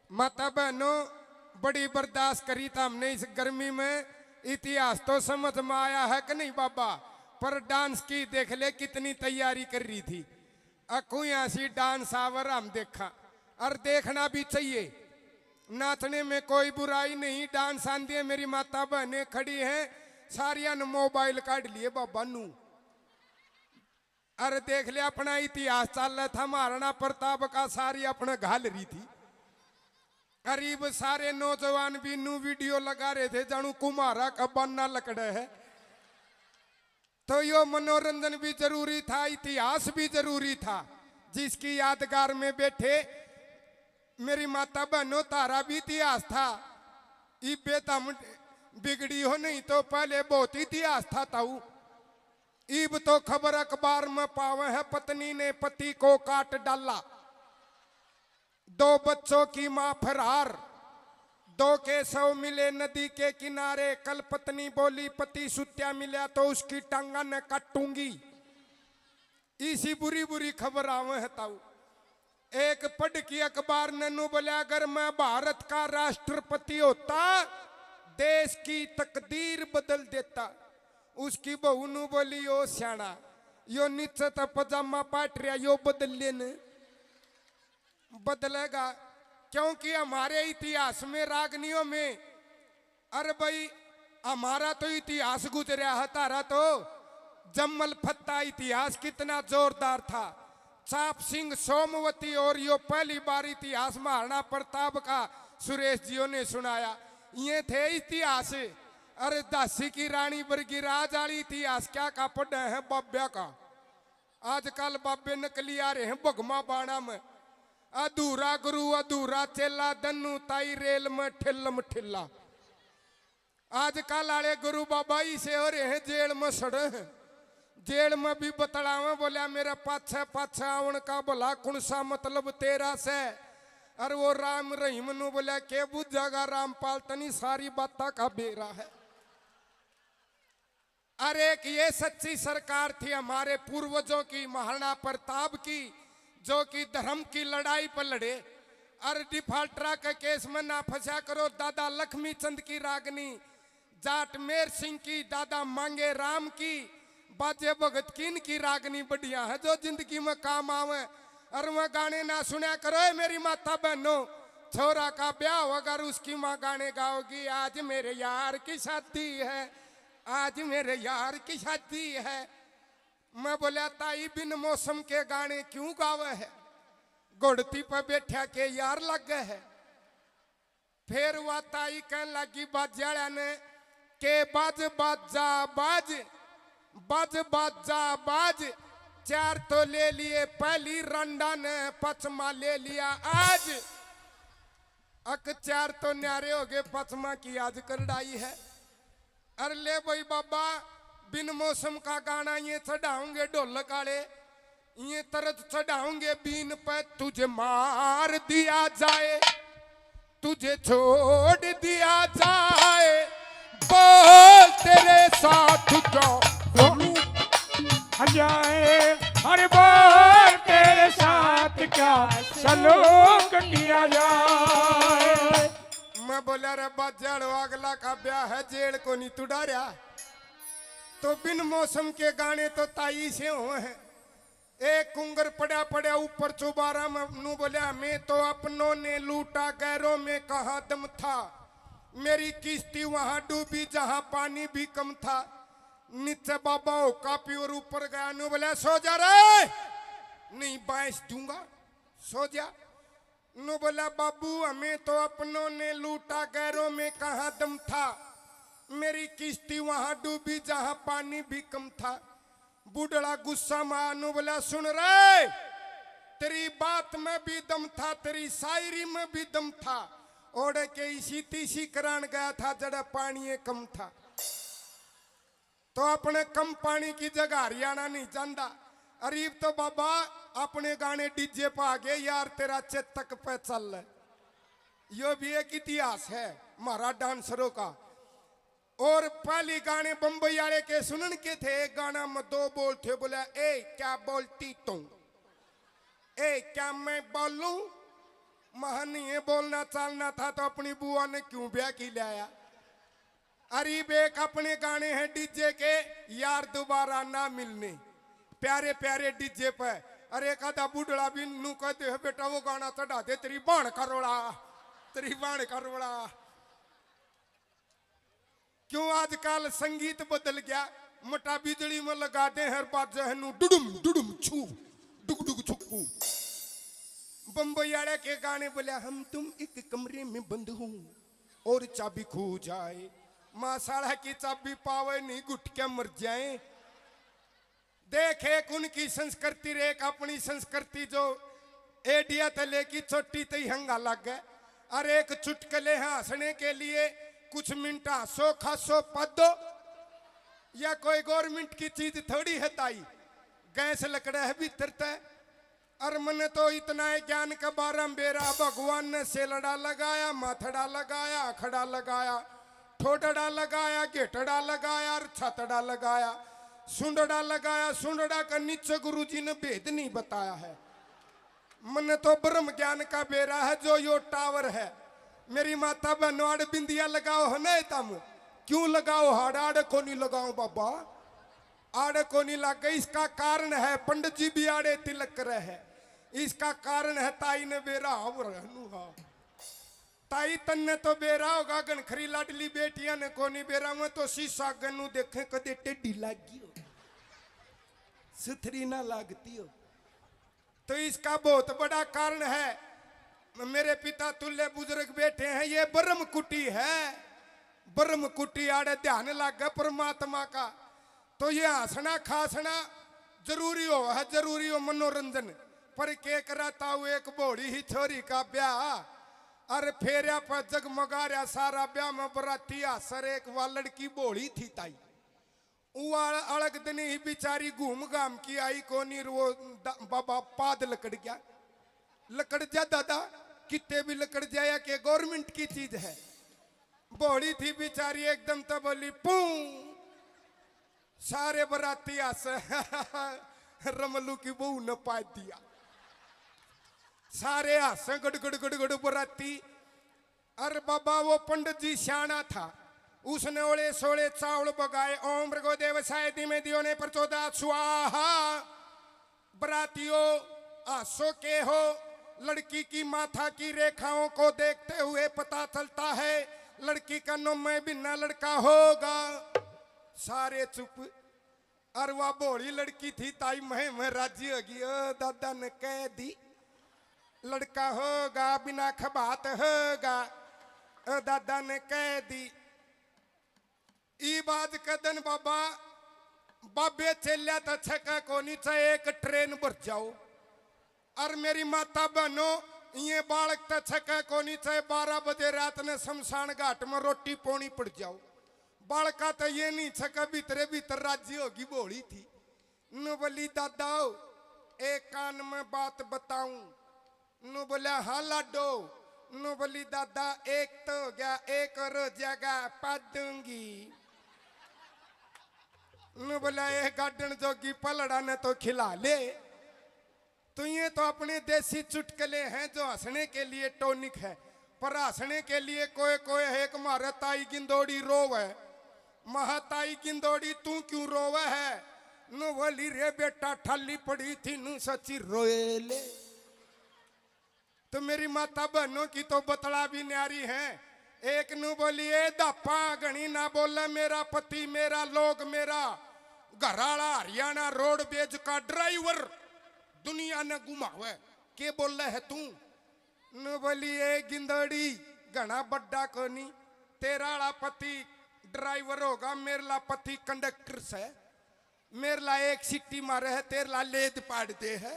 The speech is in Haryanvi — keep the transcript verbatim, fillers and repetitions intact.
माता बहनों, बड़ी बर्दाश्त करी था हमने इस गर्मी में। इतिहास तो समझ में आया है कि नहीं बाबा, पर डांस की देख ले कितनी तैयारी कर रही थी। अखू यहाँ सी डांस आवर हम देखा, और देखना भी चाहिए। नाचने में कोई बुराई नहीं। डांस आंदी है, मेरी माता बहनें खड़ी हैं, सारिया ने मोबाइल काढ़ लिए बाबा नू। अरे देख ले, अपना इतिहास चल रहा था महाराणा प्रताप का, सारी अपने घाल रही थी। करीब सारे नौजवान भी नू वीडियो लगा रहे थे, जानू कुम्हारा का बन्ना लकड़े है। तो यो मनोरंजन भी जरूरी था, इतिहास भी जरूरी था। जिसकी यादगार में बैठे, मेरी माता बहनों, तारा भी इतिहास था। इबे तो हम बिगड़ी हो, नहीं तो पहले बहुत इतिहास था ताऊ। ईब तो खबर अखबार में पावे है, पत्नी ने पति को काट डाला, दो बच्चों की मां फरार, दो के शव मिले नदी के किनारे। कल पत्नी बोली, पति सुत्या मिला तो उसकी टांगा न काटूंगी। इसी बुरी बुरी खबर आवे है ताऊ। एक पढ़ की अखबार ने नू बोला, अगर मैं भारत का राष्ट्रपति होता, देश की तकदीर बदल देता। उसकी बहू नू बोली, ओ स्याणा, यो नीचे तो पजामा पाट रहा, यो बदल ले ने। बदलेगा, क्योंकि हमारे इतिहास में, रागनियों में, अरे भाई, हमारा तो इतिहास गुजरा है, तारा तो जम्मल फत्ता इतिहास कितना जोरदार था। चाप सिंह सोमवती और यो पहली बार इतिहास महाराणा प्रताप का सुरेश जियो ने सुनाया। ये थे इतिहास। अरे दासी की रानी वर्गी राज वाली इतिहास क्या का पढ़े हैं बाब्या का। आजकल बाबे नकली आ रहे हैं भगमा बाणा में। अधूरा गुरु अधूरा चेला, दन्नू ताई रेल में ठिल्लम ठिल्ला। आजकल आले गुरु बाबा इसे हो रहे हैं, जेल में सड़े हैं। जेल में भी बतलावे, बोलिया मेरे पाछे पाछे आवन का भला कौन सा मतलब तेरा से। और वो राम रहीम नू बोलिया, के बुझागा रामपाल, तनी सारी बातां का बेरा है। अरे एक ये सच्ची सरकार थी हमारे पूर्वजों की, महाराणा प्रताप की, जो कि धर्म की लड़ाई पर लड़े। अरे डिफाल्टरा के केस में ना फंसा करो। दादा लक्ष्मी चंद की रागनी, जाट मेर सिंह की, दादा मांगे राम की, बाजे भगत की, इनकी रागनी बढ़िया है, जो जिंदगी में काम आवे। और वह गाने ना सुना करो, ए मेरी माता बहनों, छोरा का ब्याह होगा और उसकी माँ गाने गाओगी, आज मेरे यार की शादी है, आज मेरे यार की शादी है। मैं बोला, ताई बिन मौसम के गाने क्यों गावे है? घोड़ती पे बैठा के यार लग गए है। फिर वह ताई कहने लगी बाजे वाला ने, के बाज बाजा बाज, बाज बाजा बाज, चार तो ले लिए पहली रांडा ने, पचमा ले लिया आज। अक चार तो न्यारे हो गए, पचमा की आज करड़ाई है। अरे ले भाई बाबा, बिन मौसम का गाना ये चढ़ाऊंगे ढोलक आले, ये तरत चढ़ाऊंगे बीन पे, तुझे मार दिया जाए, तुझे छोड़ दिया जाए, बोल तेरे साथ क्या सलूक जाए, अरे बोल तेरे साथ क्या सलूक किया जाए। मैं बोला, रे बाजे वालो, अगला का ब्याह है, जेल को नहीं तुड़ा रहा, तो बिन मौसम के गाने तो ताई से हो हैं। एक कुंगर पड़ा पड़ा ऊपर चौबारा में नू बोला, हमें तो अपनों ने लूटा, गैरों में कहाँ दम था, मेरी किश्ती वहां डूबी जहां पानी भी कम था। नीचे बाबा होका पी और ऊपर गया, नू बोला, सो जा रे, नहीं बांस दूंगा, सो जा। नू बोला, बाबू, हमें तो अपनों ने लूटा, गैरों में कहाँ दम था, मेरी किश्ती वहां डूबी जहां पानी भी कम था। बूढ़ड़ा गुस्सा में आया, नू बोला, सुन रे, तेरी बात में भी दम था, तेरी शायरी में भी दम था, ओढ़ के इसी तीसी करान गया था, जड़ा पानी कम था। तो अपने कम पानी की जगह हरियाणा नहीं जांदा। अरीब तो बाबा अपने गाने डीजे पे आ गए, यार तेरा चेतक पे चल। यो भी एक इतिहास है हमारा डांसरों का। और पहली गाने बम्बई वाले के सुनन के थे, एक गाना में दो बोल थे, बोला, ए क्या बोलती तू, ए क्या मैं बोलूं, महा नहीं है, बोलना चालना था तो अपनी बुआ ने क्यों ब्याह की लाया? अरे बेक अपने गाने हैं डीजे के, यार दोबारा ना मिलने, प्यारे प्यारे डीजे पे। अरे एक आधा बुढ़ड़ा भी नू कहते हो, बेटा वो गाना चढ़ा दे, तेरी बाण करोड़ा, तेरी बाण करोड़ा। क्यों आजकल संगीत बदल गया, मटा बिजली में लगा दे हर बाजे है नू डुडुम डुडुम छू, डुग डुग छुक्कू। बम्बई वाले के गाने बोले, हम तुम एक कमरे में बंद हो और चाबी खो जाए, माँ साला की चाबी पावे नहीं, घुट के मर जाए। देख, एक उनकी संस्कृति रे, एक अपनी संस्कृति, जो एडिया ते लेके चोटी ते ही हंगा लग गए। और एक चुटकले हंसने के लिए कुछ मिनट हंसो, खासो, पदो, या कोई गवर्नमेंट की चीज थोड़ी है ताई, गैस लकड़ा है भीतर ते। और मन्ने तो इतना है ज्ञान के बारह बेरा, भगवान ने सेलड़ा लगाया, माथड़ा लगाया, अखड़ा लगाया, ठोडड़ा लगाया, घेटड़ा लगाया और छातड़ा लगाया, सुंडड़ा लगाया। सुंडड़ा का नीचे गुरुजी ने भेद नहीं बताया है। मन्ने तो ब्रह्म ज्ञान का बेरा है, जो यो टावर है। मेरी माता बहनों, आड़ बिंदिया लगाओ हो ना तम, क्यों लगाओ? हाड़ आड़ को नहीं लगाओ बाबा, आड़ को नहीं लग गई। इसका कारण है, पंडित जी भी आड़े तिलक करे है। इसका कारण है ताई ने बेरा हो रहनू हा। ताई तन्ने तो बेरा होगा, घणखरी लाडली बेटियां ने कोनी बेरा। मैं तो शीशा गनू देखे, कदे टेढ़ी लागी हो, सुथरी ना लागती हो। तो इसका बहुत बड़ा कारण है। मेरे पिता तुल्य बुजुर्ग बैठे हैं, ये ब्रह्म कुटी है, ब्रह्म कुटी आड़े ध्यान लागे परमात्मा का। तो ये हंसना खासना जरूरी हो है, जरूरी हो मनोरंजन। पर के करा ताऊ, एक भोली ही छोरी का ब्याह, अरे फेरिया पर जगमगा रहा सारा ब्याह में बराती हंस रहे, एक वा लड़की भोली थी ताई। उ आल-, अलग दिन ही बेचारी घूम घाम की आई कोनी, रो द-, बाबा पाद लकड़ गया। लकड़ जा दादा, कितने भी लकड़ जाया के गवर्नमेंट की चीज है। भोली थी बेचारी, एकदम तो बोली, "पूं।" सारे बराती हंस, "रमलू की बहू ने पाद दिया।" सारे हंस, गड़ गड़ गड़ गड़ बराती। अरे बाबा, वो पंडित जी सियाणा था, उसने ओले सोले चावल बगाए, ओम भृगो देवसाय धीमे दियो ने प्रचोदा स्वाहा। बरातियों, आसो के हो, लड़की की माथा की रेखाओं को देखते हुए पता चलता है लड़की का नौमे महीना लड़का होगा। सारे चुप। अर वा भोली लड़की थी, ताई मह मह राजी होगी। ओ दादा ने कह दी, लड़का होगा, बिना खबात होगा। ओ दादा ने कह दी। ईब आज के दिन बाबा, बाबे चेल्या त छके कोनी, चाहे एक ट्रेन भर जाओ। अर मेरी माता बहनों, ये बालक त छके कोनी, चाहे बारह बजे रात ने शमशान घाट में रोटी पानी पड़ जाओ। बालका त ये नहीं छके, भीतरे भीतर राजी होगी भोली थी। नु बोली, "दादा, एक कान में बात बताऊं?" नु बोला, "हाँ लाडो।" नु बोली, "दादा, एक तो हो गया, एक और हो जाएगा, पा दूंगी।" नु बोला, "एक गाडन जोगी पलड़ा ने तो खिला ले।" तो ये तो अपने देसी चुटकले हैं जो हंसने के लिए टॉनिक है, पर हंसने के लिए कोई कोई है। एक म्हारे ताई गिंदोड़ी रोवे, "महाताई गिंदोड़ी तू क्यों रोवे है?" नु बोली, "रे बेटा, ठाली पड़ी थी, नु सच्ची रोए ले।" तो मेरी माता बहनों की तो बतला भी न्यारी है। एक नु बोली, "ए धापा, घणी ना बोले, मेरा पति, मेरा लोग, मेरा घराला हरियाणा रोडवेज का ड्राइवर, दुनिया ने घुमावे, के बोले है तू?" नु बोली, "ए गिंदड़ी, घणा बड्डा कोनी, तेरा आला पति ड्राइवर होगा, मेरे ला पति कंडक्टर से, मेरे ला एक सिट्टी मारे है, तेरे ला लेद पाड़ दे है।"